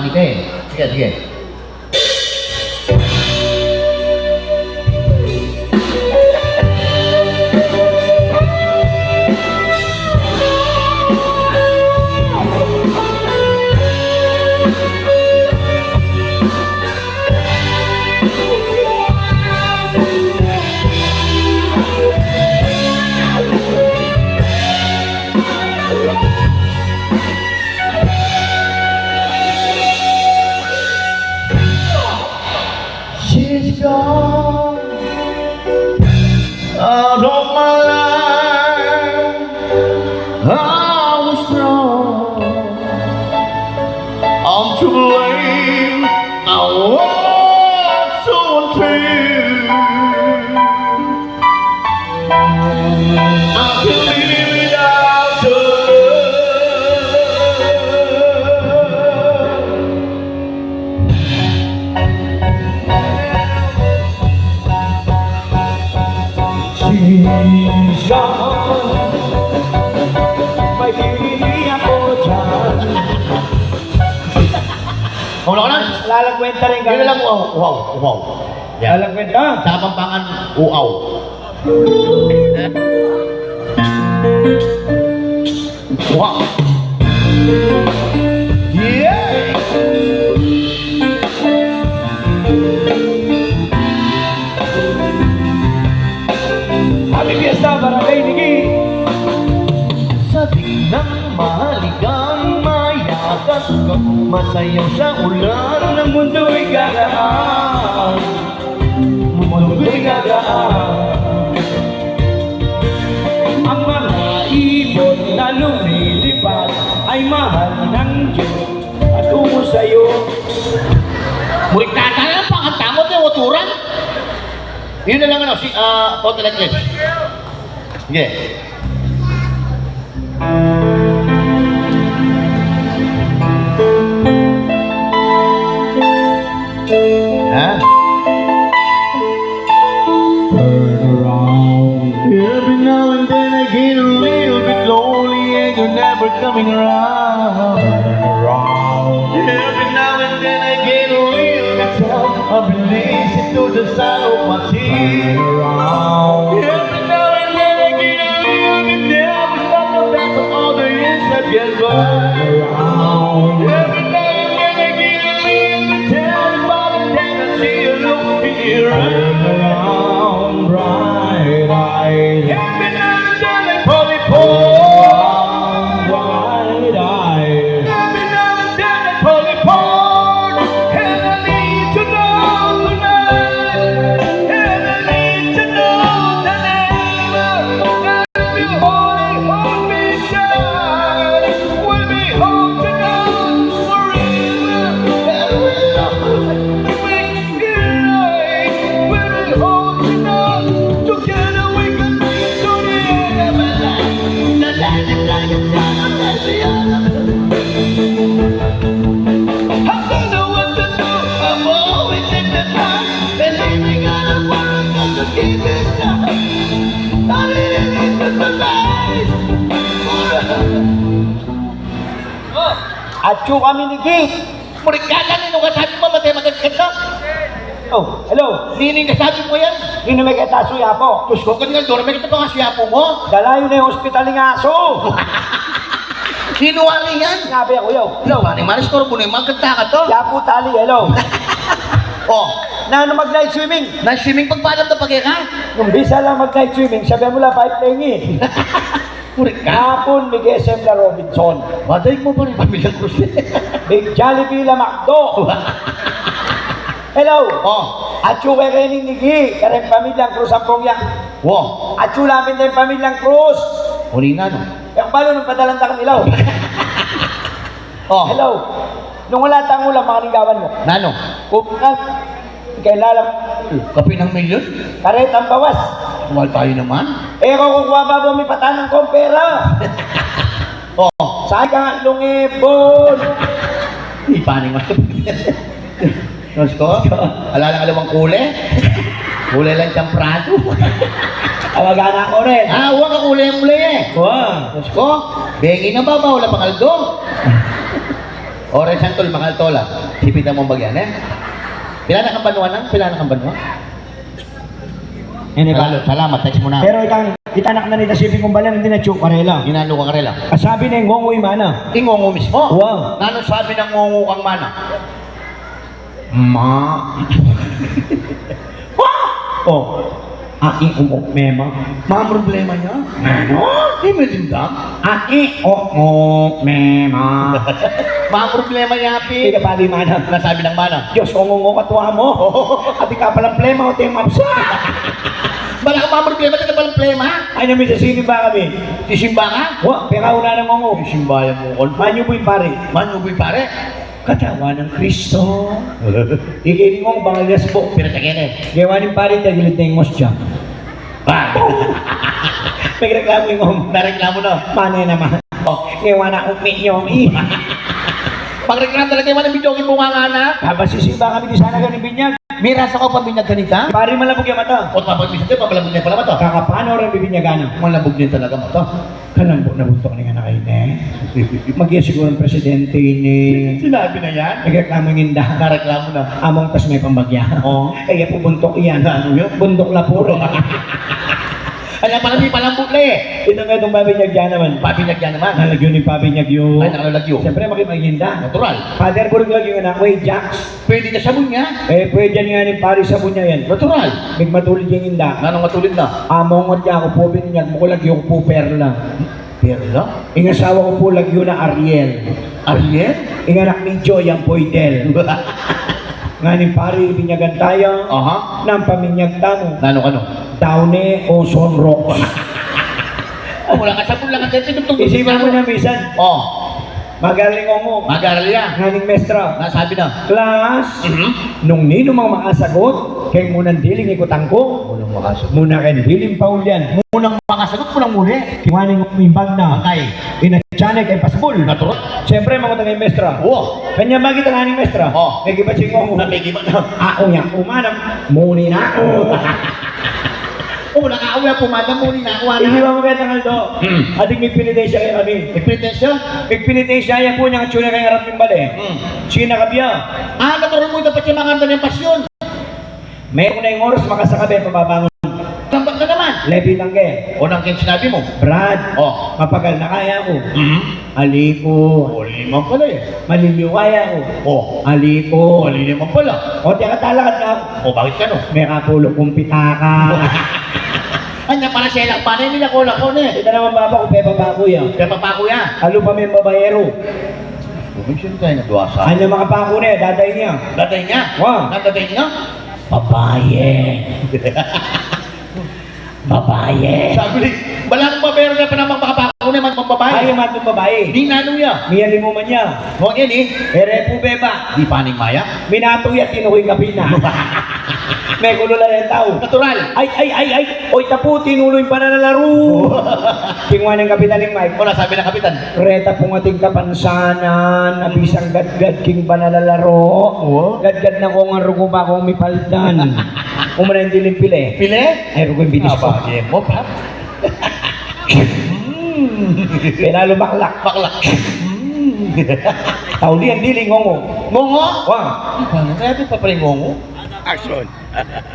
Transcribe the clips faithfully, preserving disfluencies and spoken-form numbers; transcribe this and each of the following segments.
Sige, sige, sige. She's gone out of my life. I was wrong. I'm to blame. I was so untrue. I can live without her. She's gone. May pinili ako dyan. Wala ka na? Lalagwenta rin ka. Yun na lang, wow, wow, wow. Yan. Lalagwenta? Sa Kapampangan, uaw. Wow. Yeah! Happy Fiesta, Barangay Nigi! Sa tingnan, mahalikan, mayakan, masayaw sa ulan, ang mundo'y gagaan. Mundo'y gagaan. Ang mga ibon na lumilipad ay mahal ng Diyos patungo sa'yo. Muling tatala ang pangantamot ng uturan. Yun na lang, ano, si, ah, Paul Telecles. Sige. Ha? Turn around. Every now and then I get a little bit lonely and you're never coming around. Turn around. Every now and then I get a little bit sad. I've been listening to the sound of my tears. Turn around. Every now and then I get a little bit nervous, but no, that's all the years I've been by. Turn around. Every now and then I get a little bit terrified, and then I see you look here. Turn around, bright eyes. Every now and then I pull it forward. Bright eyes. Every now and then I pull it forward. And I need to know tonight. And I need to know the name. Hold me, hold me tight. We'll be holding on forever. And we'll always be right. We'll be holding on. Together we can reach to the end of our life. The light is like a shadow that's beyond us. I don't know what to do. I'm always in the dark. Believing on a world that will give me time. All it is is to survive. Atsu kami ni Gis. Murikatan, ninu kasabi mu, matay-matay ka na? Oh, hello. Ninu ing kasabi mu yan? Ninu meketa asu, Yapo? Diyos ko, kanyan, dora meketa pa asu, Yapo mu? Dala yu ne hospital ing asu. Ninu wari yan? Sabi aku, yo. Hello. Pare, malis ko, bunay magkanta ka to. Yapo Tali, hello. Oh. Nanu mag-night swimming? Night swimming, pagpalam na pag-eka? Nung bisa la mag-night swimming, sabi mu la, pipe playing eh. Murikatan. Kapun, mig-S M la Robinson. Matay mu pa rin, pamilyang Cruz. Mig-Jollibee la McDo. Hello. Oh. Atsu ke keni ni Gis, kareng pamilyang Cruz ampong ya. Wo. Atsu la pin deng pamilyang Cruz. Uli na, no? Yang balu nung padalan ta kang ilaw. Oh. Hello. Nung ala tang ulam, makaninggawan mu. Nanu? Kukunan. Kailalang. Kape ng milyon? Karetang bawas. Mahal tayo naman. E, kukuha ba bu mi patan ng kumpera? Oh. Saan ka nga lumipon? Ipaning mas. Diyos ko, ala lang alawang kule. Kule lang siyang prado. Awagan ako rin. Ah, uwa ka kule muli eh. Uwa. Diyos ko, bengi na ba ba? Wala pang aldo. Oras yan, tol, makaltola. Sipita mung bagyan, e? Pila na kang banua nang? Pila na kang banua? Ene, pa. Salamat, salamat. Text mu na. Pero itang, itang anak na nita, siping kung balen, indi na tsu karela. Inanu ka karela? Asabi ne, ngongo i mana. I ngongo mismu? Wa. Nanu sabi nang ngongo kang mana? Ma. Wa! O. Ai, o, mema. Ma, problema ya? Nanu? Di me linda. Ai, o, mema. Ma, problema ya, pi. Ika pa di mana. Nanu sabi nang mana? Dios, o, ngongo, katua mu. Ati ka palang plema, o, te mapsa. Bala ka ma problema, te ka palang plema. Ay, na, minsan sisimba kami. Sisimba ka? Wa, pekauna nang ngongo. Sisimba ya mu kon. Manyubu ing pari. Manyubu ing pari. Katawan nang Kristo. Ikini ngongo, bangal ya sbo. Pira ta kene? Gewa ning pari, tagilid na ing ngos dyan. Ah. Megreklamu ing ngongo. Nareklamu na. Mane naman. O. Gewa na umi nyo, i. Magreklamu talaga, e man, ing video, ing bunganga na. Pabasisimba kami di sana kani binyag. Miras aku pambinyag kanita. Pari, malabug ya mata. O, pabag misan te, pamalabug ne pala mata. Kakapano rin bibinyagan na. Malabug ne talaga mata. Kalambu na buntuk ning anak ini. Magya sigurung presidente ini. Sinabi na yan? Nagreklamu ing inda. Nareklamu na. Among tas me pang bagya. O. E, ya pu buntuk yan. Nanu yan? Buntuk lapur. Ala pala, mi palambu la, e. Ita, metung pabinyag ya naman. Pabinyag ya naman. Nalagyu ning pabinyag yu. Ay, nalagyu. Siyempre, makipaghinda. Natural. Father Burg, lagyu ing anak ku, e, Jax. Pwede na sabun ya? E, pwede yan, ngana ning pari, sabun ya yan. Natural. Migmatulid ya ing inda. Nanung matulid na? Among ngot ya ku pu binyag, makulagyu ku pu Perla. Perla? Ing asawa ku pu lagyu na Ariel. Ariel? Ing anak mi Joy, ampo Idel. Ngana ning pari, binyagan taya. Aha. Nanu ing paminyag tamu? Nanu kanu? Downy o sunrock? O, wala ka sabun, wala ka tete, tugtug. Isipan mu na misan. O. Mag-aral ing ngongo. Mag-aral ya. Ngana ning mestra. Nanu sabi na? Class, mhm, nung ninumang makasagot, keng munang diling ikutan ku. Munang makasagot. Muna keng diling paulyan. Munang makasagot, munang muli. Kinuan ne ing bag na. Angkay. Inatsa ne keng pasbul. Natural. Siyempre, mangutang ing mestra. O. Kanya makita, ngana ning mestra. O. Megibat ya ing ngongo. Na, megibat na. Au ya, umanam. Muni na ku. O, nakaau ya, pumadam, muni na ku, ana. Iniwan mu kaya tangal do. Hmm. Ating migpenitensya kaya kami. Migpenitensya? Migpenitensya ya pu, inyang atsu ne keng arap ning bale. Hmm. Sina kabya? A, natural mu ita pa, king manganda ning pasyon. Metung na ing oras, makasaka be, pababangun. Tambak ka naman. Lepitan ke. O, nanu ing sinabi mu? Brad. O. Mapagal na kaya ku. Mhm. Ali ku. O, ali naman pala, e. Maliliwa ya ku. O. Ali ku. Ali naman pala. O, teka, talakad na ku. O, bakit kanu? Mekapulu kung pitaka. Anya pala, selak pa ne, milako-lako ne. Ita naman baba ku, Pepa Paku ya. Pepa Paku ya. Alu pa meng babaero. Bumili siya tayo na duwasa. Anya makapaku ne, dadain ya. Dadain ya? Wa. Nanu dadain ya? Babaye. Babaye. Sabi ni, bala kung babaero na pa naman makapaku ne, man pang babae. Ay, man pang babae. Ninanu ya? Miyalimuman ya. Ngeni? Ere pu beba. Di pa ning maya? Minatu ya, tinuku ing kapitan. Mekulu la reng tau. Natural. Ay, ay, ay, ay. Oy, tapu, tinulu ing panalalaru. Kinuan neng kapitan ing mike. O, nanu sabi nang kapitan? Reta pung ating kapansanan, a bisang gadgad king panalalaru. O? Gadgad na ku ngan rugu pa kung mipaldan. Umana ing diling pile. Pile? Ay, rugu ing bitis ku. Aba, game mo pa. Hmm. Pinalu maklak. Maklak. Hmm. Tau di ang diling ngongo. Ngongo? Wa. Aba, kaya di pa pala ngongo? Action.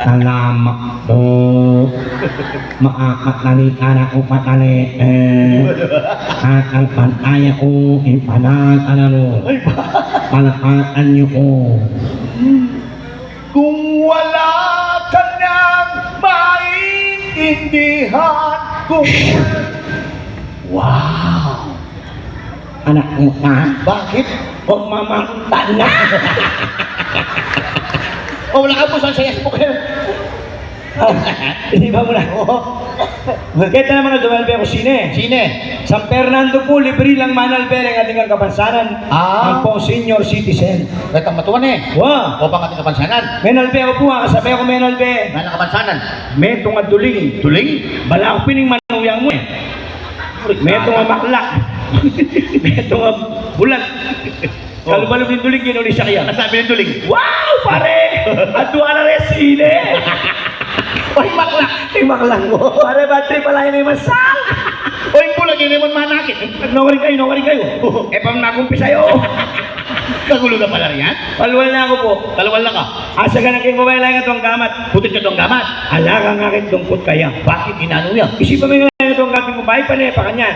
Alamak po. Maamat na ni anak ko patali, e. Akan pantaya ko, ipanatan na no. Ay, ba? Palakpakan niyo ko. Kung wala ka nang maintindihan, kung Wow! Anak mo na? Bakit? O, mamangta na. O, wala ka po sa Facebook, e. Hindi ba mo na? Oo. Kaya naman na dumalbe ako sine. Sine? San Fernando po, libre lang manalbe rin ating kapansanan. Ah. Ang pong senior citizen. Kaya matuan, e. Wa. O, pang ating kapansanan. Menalbe ako po, ah. Sabi ako menalbe. Ngana kapansanan? Metung a duling. Duling? Bala ko pining manuyang mo, e. Metung a maklak. Metung a bulat. O. Kalubalub ning duling, kinulisak ya. Ang sabi ng duling? Wow, pare! Adua na rin sine! Oy, maklak! Ay, maklak mo. Pare, battery pala ini masal. Oy, bulat ini man manakit. Nokari kayo, nokari kayo. E, pang nakumpi sa'yo. Kagulu ka pala riyan? Walwal na ku pu. Kalwal na ka? Asa ka na king babai, laing aduang gamat. Puti ka aduang gamat? Ala kang aking dungkut kaya. Bakit, inanu ya? Isipan me ing laing aduang gamat king babai, pane pa kanyan.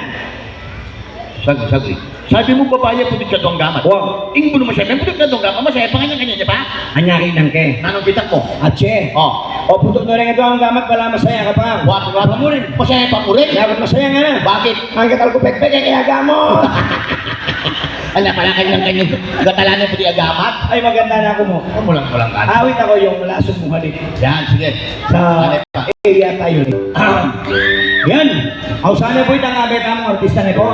Saglit, saglit. Sabi mu babai, puti ka aduang gamat. Wa. Ing bunu masepa, puti ka aduang gamat, masepa kanyan, kanyan ya pa? Anyari nang ke. Nanung kita ku? Atse. O. O, puti no ring aduang gamat, bala masaya ka pa. Wa, wa. Pamurin. Masaya pa mu rin? Dapat masaya nga na. Bakit? Ang gatal ku pekpek, e kaya gamo. Ala pala, kanyan, kanyan. Gatalan mu puti a gamat. Ay, maganda na ku mu. O, mulang-mulang ka. Awit aku yung malasog mung halik. Yan, sige. Sa area tayo ni. Yan. Ausan ne pu itang abe tamung artista ne pu.